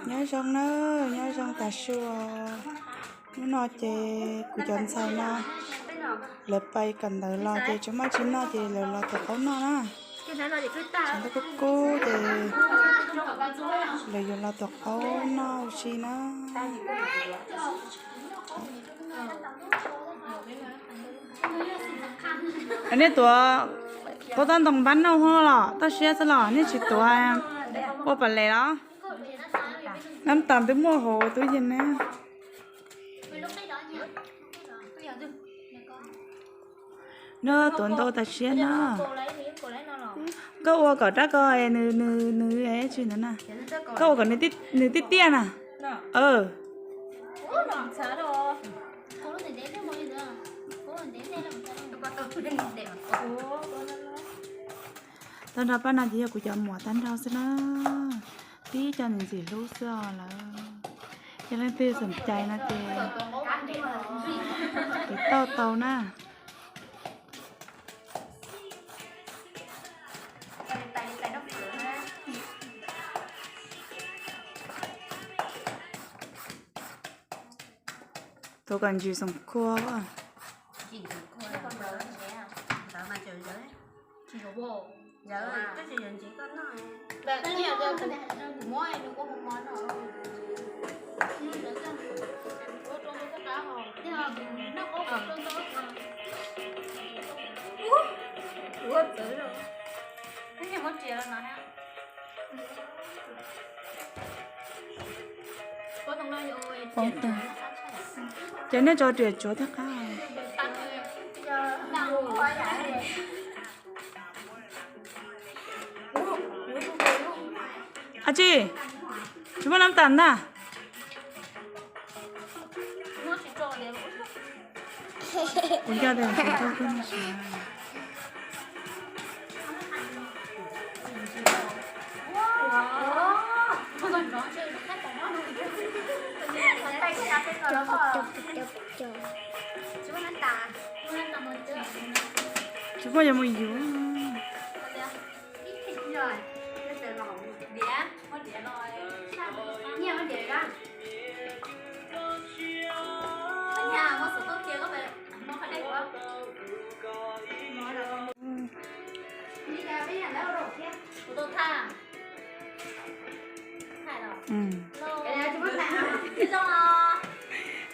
Nyob zoo na, nyob zoo tas su os. Hnub no ces kuv cov ntxhais no lawv pais kawm ntawv los ces tsis muaj tsis noj ces lawv los tuav qaub noj na. Tsaus ntuj kub kub ces lawv yuav los tuav qaub noj ua si na. Nej tuav qaub tab ntoo npab nauj los toj siab xwb los nej tsis tuav ua pam les los? Nab tas twb muaj hauv tub yees na. Nws tuav ntau tas siab na. Koj ua kom rab ko nws nws nws tsis ntawd na. Koj ua kom nws tiaj tiaj na. Tag nrho pab no ces yog kuv cov muam tag nrho xwb na. Tib co ntxim ntxim hlub xwb os lawm. Yog leej twg xom cai no ces tiv tauj tau na. Tuav kom ntsis xoom khua. Ces nej tso riam tsuav thiab qab. Ab tsi, tsis muaj nab tas ntag. Kuv nco tias kuv tau tuaj no. Tsis muaj yuav mus yuav.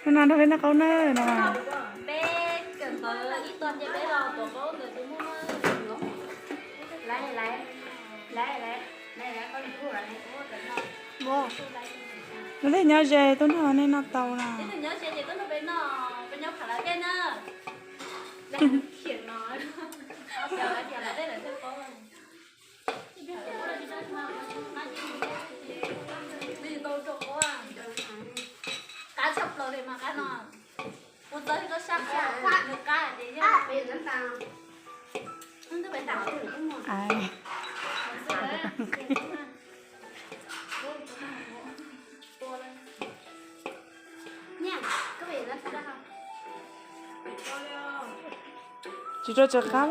Hnub no nrog peb noj qaub nawb no. Los nej nyob ze tuaj nrog nej noj tau na. Tsis rau tsis qab.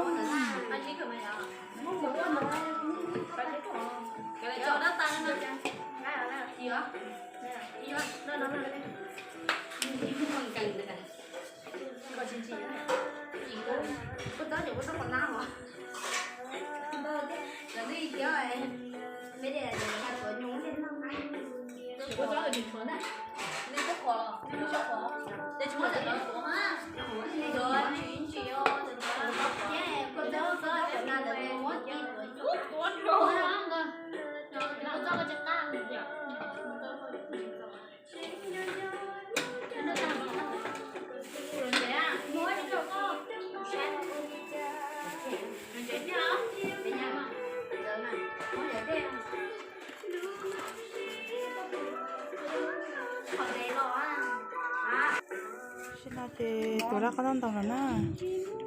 Tam sim no ces tuav lawm qaub tauj ntoo lawm na.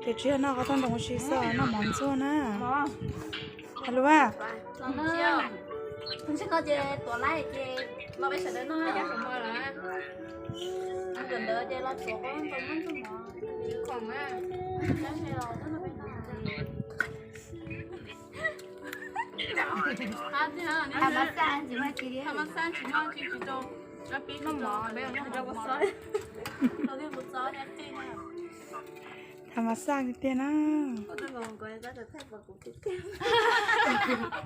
Ces tsis yog noj qaub tauj ntoo ua si xwb, noj mov ntxuag na. Hais lus a. Tam sim no ces tuav lawm ces los peb sawv daws noj. Nkawm ntawd ces los tuav qaub tauj ntoo muab ntxuag mov khoom na. Tab sis los tuaj nrog peb noj. Tham mas xaj tsis muaj tsis tsis tau. Peb noj mov, peb noj mov. Tham mas xaj tiag na.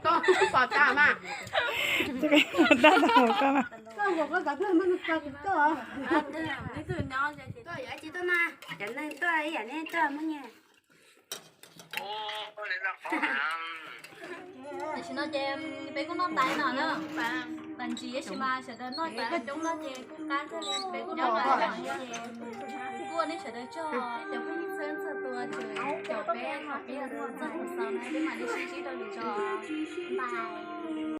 Pom tag mas. Daj tau hauv koj mas. Cov neeg tuaj ib yam li tuaj muab nyiaj. Tam sim no ces peb kuj noj tas no na, tas ntsis tab sis mas sawv daws noj ces coob coob no ces kuj qab thiab li, peb kuj noj tas ces kuj ua nej sawv daws tsaug, cov phooj ywg txhua txhua tus, cov peb hom peb txog txog no peb mam li sib ntsib rau lwm zaus.